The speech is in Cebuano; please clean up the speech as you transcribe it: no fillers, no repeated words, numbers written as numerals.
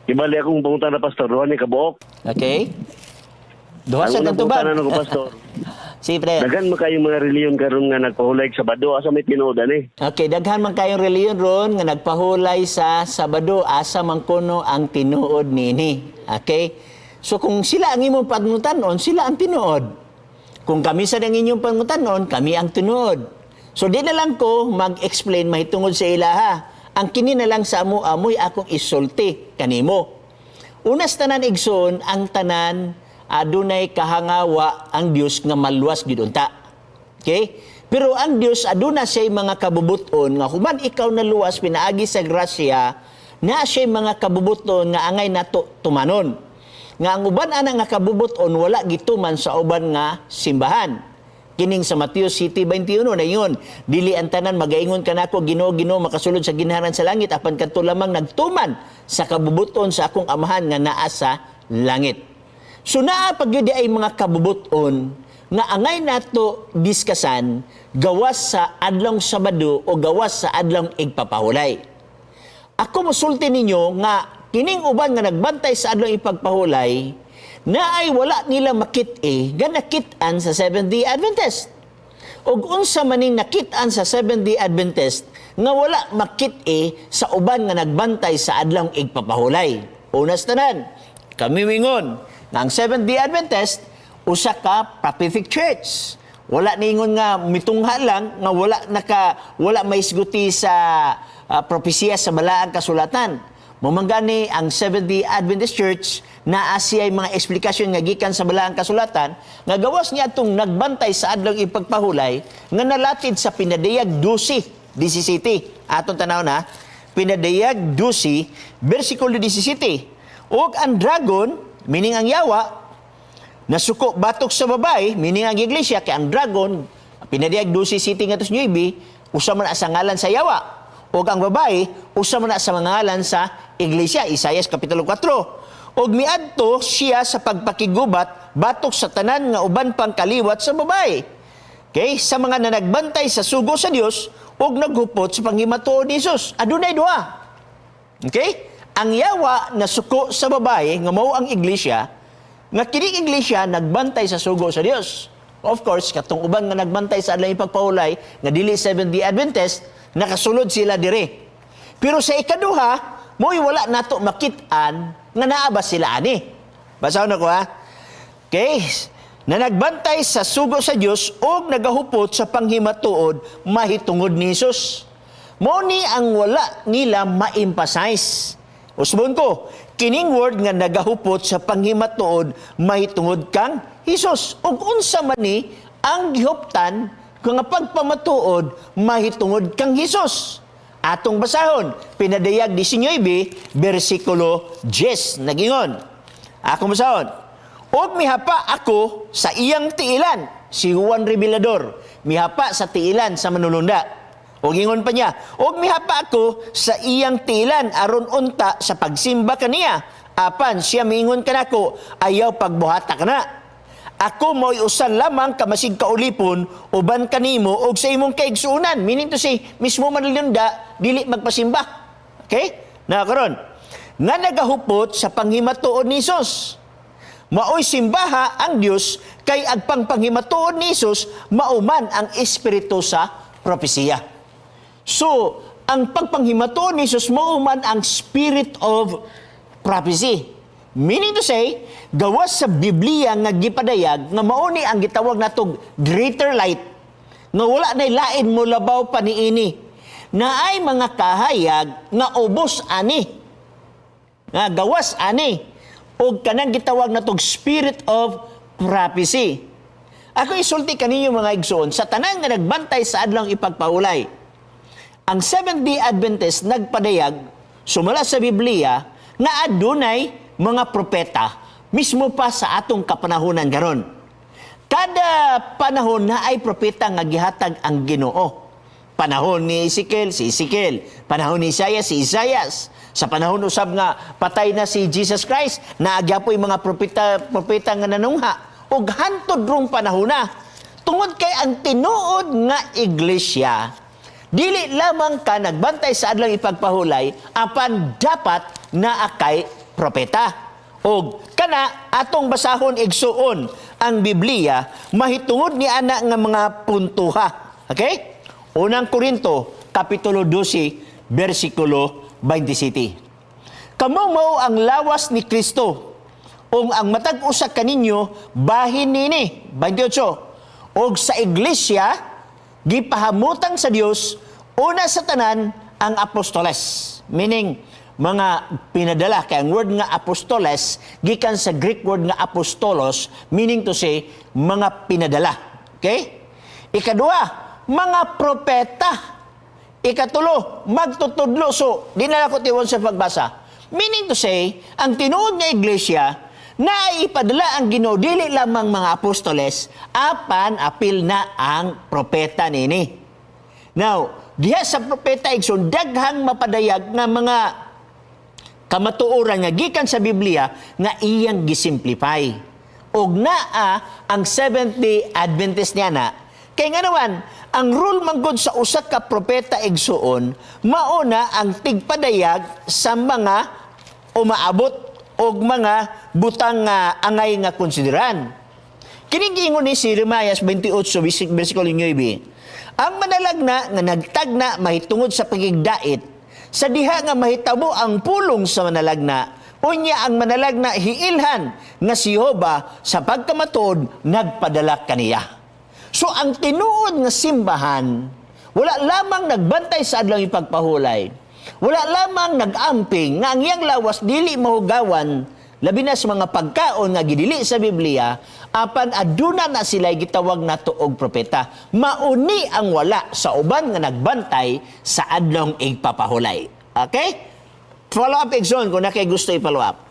Ibali akong pangutana, Pastor, duha ni kabuok. Okay? Duha Ang sa unang tubag. pangutana nako, Pastor. Sige, pre. Daghan man kayong mga reliyon karon nga nagpahulay sa Sabado, asa may tinuod ani? Okay, daghan man kayong reliyon ron nga nagpahulay sa Sabado, asa man kuno ang tinuod niini. Okay? So kung sila ang imong pangutanon, sila ang tinuod. Kung kami sa ang inyong pangutanon, kami ang tinuod. So di na lang ko mag-explain mahitungod sa ilaha. Ang kini na lang sa amo amoy akong isulti kanimo. Unas tanan, igsoon, ang tanan adunay kahangawa ang Dios nga maluwas gid unta. Okay? Pero ang Dios aduna siya'y mga kabubuton nga human ikaw naluwas pinaagi sa grasya, na siya'y mga kabubuton nga angay nato tumanon. Nga ang uban ana nga kabubuton wala gituman sa uban nga simbahan. Kining sa Mateo 7:21 na ingon, "Dili ang tanan magaingon kanako, 'Ginoo, Ginoo,' makasulod sa ginhanan sa langit, apan kadto lamang nagtuman sa kabubuton sa akong Amahan nga naa sa langit." So naa pag gyud ay mga kabubuton nga angay nato diskasan gawas sa Adlong Sabado o gawas sa Adlong Igpapahulay. Ako mosulti ninyo nga kining uban nga nagbantay sa Adlong Ipagpahulay na ay wala nila makit-e nga nakit-an sa Seventh-day Adventist. Ug unsa maning nakit-an sa Seventh-day Adventist nga wala makit-e sa uban nga nagbantay sa Adlong Igpapahulay? Unas tanan, kami mingon nga ang Seventh-day Adventist usa ka prophetic church. Wala ningon nga mitungha lang nga wala maisguti sa propesiya sa Balaang Kasulatan. Mao man gani ang Seventh-day Adventist Church naa siya'y mga eksplikasyon nga gikan sa Balaang Kasulatan nga gawas niya atong nagbantay sa Adlong Ipagpahulay nga nalatid sa Pinadayag 12:17. Atong tanaw na Pinadayag 12 versikulo 17. "Ug ang dragon," meaning ang yawa, "nasuko batok sa babae," meaning ang iglesia, kay ang dragon, Pinadayag 12:7 ngadto 9, usa man sa ngalan sa yawa. Ug ang babae, usa man sa ngalan sa iglesia, Isaias Kapitulo 4. "Ug miadto siya sa pagpakigubat batok sa tanan nga uban pang kaliwat sa babae." Okay? "Sa mga nanagbantay sa sugo sa Dios ug naghupot sa panghimatuod ni Jesus." Adunay duha. Okay? Ang yawa nasuko sa babae nga mao ang iglesia, nga kining iglesia nagbantay sa sugo sa Dios. Of course, katong uban nga nagbantay sa Adlaw Ipagpahulay nga dili Seventh-day Adventist, nakasulod sila dire. Pero sa ikaduha, mo'y wala nato makit-an nga naa ba sila ani. Basahon ako ha. Okay? "Na nagbantay sa sugo sa Dios ug nagahupot sa panghimatuod mahitungod ni Jesus." Mo ni ang wala nila ma-emphasize. Usbon ko, kining word nga "nagahupot sa panghimatuod mahitungod kang Jesus." Ug unsa man ni ang gihuptan nga pagpamatuod mahitungod kang Jesus? Atong basahon, Pinadayag 19, versikulo 10, nagingon. Akong basahon. "Ug mihapa ako sa iyang tiilan," si Juan Revelador, mihapa sa tiilan sa Manulunda. Ug ingon pa niya, "Ug mihapa ako sa iyang tiilan aron unta sa pagsimba kaniya. Apan siya miingon kanako, 'Ayaw pagbuhata kana. Ako mo'y usa lamang ka masig kaulipon uban kanimo og sa imong kaigsuonan." Meaning to say, mismo manlunda dili magpasimba. Okay? Na karon nga nagahupot sa panghimatuod ni Jesus. Maoy simbaha ang Dios kay ang pangpanghimatuod ni Jesus mauman ang espiritu sa propesiya. So, ang pagpanghimatuod ni Jesus mauman ang spirit of prophecy. Meaning to say, gawas sa Biblia nga gipadayag nga mao ni ang gitawag natog greater light nga wala nay lain mo labaw pa niini. Na ay mga kahayag nga ubos ani. Nga gawas ani og kanang gitawag natog spirit of prophecy. Ako isulti kaninyo, mga igsoon, sa tanan nga nagbantay sa Adlong Ipagpahulay. Ang Seventh-day Adventist nagpadayag sumala sa Biblia nga adunay mga propeta mismo pa sa atong kapanahonan karon. Kada panahon na ay propeta nga gihatag ang Ginoo. Panahon ni Ezekiel, si Ezekiel. Panahon ni Isaiah, si Isaias. Sa panahon usab nga patay na si Jesus Christ, naa gyapoy mga propeta nga nanungha. Ug hantod rong panahon na. Tungod kay ang tinuod nga iglesia, dili lamang ka nagbantay sa Adlang Ipagpahulay, apan dapat naa kay propeta. Og kana atong basahon, igsuon, ang Biblia mahitungod ni ana nga mga puntuha. Okay? Unang Korinto kapitulo 12 bersikulo 27. Kamo mao ang lawas ni Kristo ug ang matag usa kaninyo bahin nini. 28. Og sa iglesia gipahamutang sa Dios una sa tanan ang apostoles. Meaning mga pinadala, kay ang word nga apostoles gikan sa Greek word nga apostolos, meaning to say mga pinadala. Okay? Ikaduha, mga propeta. Ikatulo, magtutudlo. So, di na ako tiwon sa pagbasa. Meaning to say, ang tinuod nga iglesia na ipadala ang Ginoo dili lamang mga apostoles, apan apil na ang propeta nini. Now, diha sa propeta, igsoon, daghang mapadayag nga mga kamatuoran nga gikan sa Biblia nga iyang gisimplify. Og naa ang Seventh-day Adventist niya na. Kay nga naman, ang rule manggod sa usa ka propeta, igsuon, mauna ang tigpadayag sa mga umaabot og mga butang nga angay nga konsideran. Kining giingon ni si Jeremias 28 versikulo 9. Ang manalagna nga nagtagna mahitungod sa pagigdait, sa diha nga mahitabo ang pulong sa manalagna, unya ang manalagna hiilhan nga si Jehova sa pagkamatuod nagpadala kaniya. So ang tinuod nga simbahan, wala lamang nagbantay sa adlaw ipagpahulay. Wala lamang nag-amping nga ang iyang lawas dili mahugawan labi na sa mga pagkaon nga gidili sa Biblia, apan aduna na sila gitawag nato og propeta. Mauni ang wala sa uban nga nagbantay sa adlong igpapahulay. Okay? Follow up, igsoon, kung naa kay gusto i-follow up.